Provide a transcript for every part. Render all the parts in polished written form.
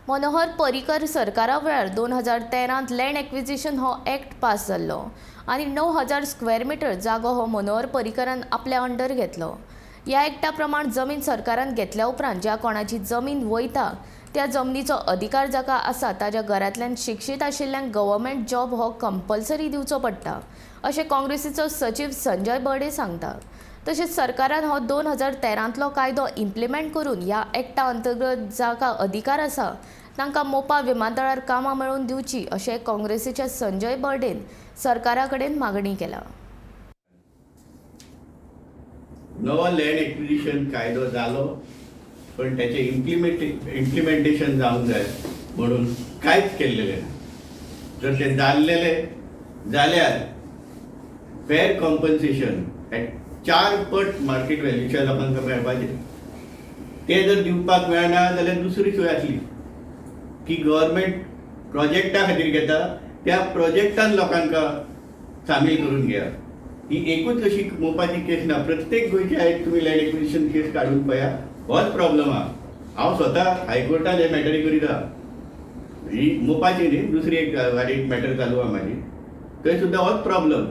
मनोहर पर्रीकर सरकारा वेळार 2013त land acquisition हो एक्ट पास जाल्लो आनी 9000 स्क्वेअर मिटर जागो हो मनोहर पर्रीकरान आपल्या अंडर घेतलो. ह्या एक्टा प्रमाण जमीन सरकारान घेतल्या उपरांत ज्या कोणाची जमीन वयता, त्या जमनीचो अधिकार जाका आसा ताज्या घरांतल्यान शिक्षीत आशिल्ल्यांक गव्हर्मेंट जॉब हो कंपल्सरी दिवचो पडटा, अशें काँग्रेसीचो सचीव संजय बर्डे सांगता. तशेंच सरकारान हो 2013तलो कायदो इम्प्लिमेंट करून ह्या एक्टा अंतर्गत जाका अधिकार आसा तांकां मोपा विमानतळार कामां मेळोवन दिवची, अशें काँग्रेसीच्या संजय बर्डेन सरकारा कडेन मागणी केला. नवो लँड एक्विजिशन कायदो जालो, पण त्याचे इम्प्लिमेंटेशन जावंक जाय म्हणून कांयच केल्लेलें ना. जर तें जाल्लेलें जाल्यार फेर कॉम्पन्सेशन चार पट मार्केट व्हॅल्यूच्या लोकांक मेळपाचें. तें जर दिवपाक मेळना जाल्यार दुसरी सोय आसली की गव्हर्मेंट प्रोजेक्टा खातीर घेता, त्या प्रोजेक्टान लोकांक सामील करून घेया. ही एकूच अशी मोपाची केस ना. प्रत्येक गोंयची आयज तुमी लँड एक्विजिशन केस काडून पळया, होच प्रॉब्लम आहा. हांव स्वता हायकोर्टान हे मॅटरी करीत आहा. ही मोपाची न्ही, दुसरी एक बारीक मॅटर चालू आहा म्हाजी, थंय सुद्दां होच प्रॉब्लम.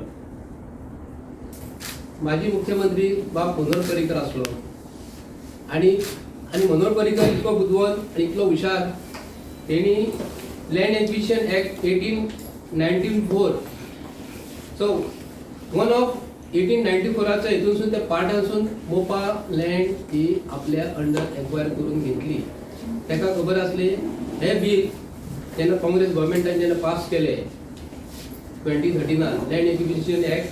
माजी मुख्यमंत्री बाब मनोहर पर्रीकर आसलो आणि मनोहर पर्रीकर इतको बुदवंत आनी इतलो हुशार, तेणी Land Acquisition Act 1894, so one of 1894आचो हितूनसून त्या पार्टांसून मोपा लँड ही आपल्या अंडर एक्वायर करून घेतली. ताका खबर आसली, हे बील जेन्ना काँग्रेस गव्हर्मेंटान जेन्ना पास केले 2013नान, Land Acquisition Act,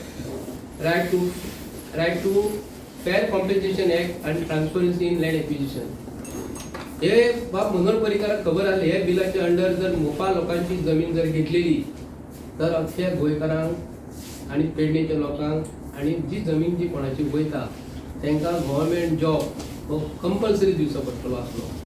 Right to Fair Compensation Act and Transparency in Land Acquisition, हे बाब मनोहर पर्रीकराक खबर आसलें, हे बिलाच्या अंडर जर मोपा लोकांची जमीन जर घेतलेली तर अख्ख्या गोंयकारांक आनी पेडणेच्या लोकांक आनी जी जमीन जी कोणाची वयता तांकां गव्हर्मेंट जॉब हो कंपल्सरी दिवचो पडटलो आसलो.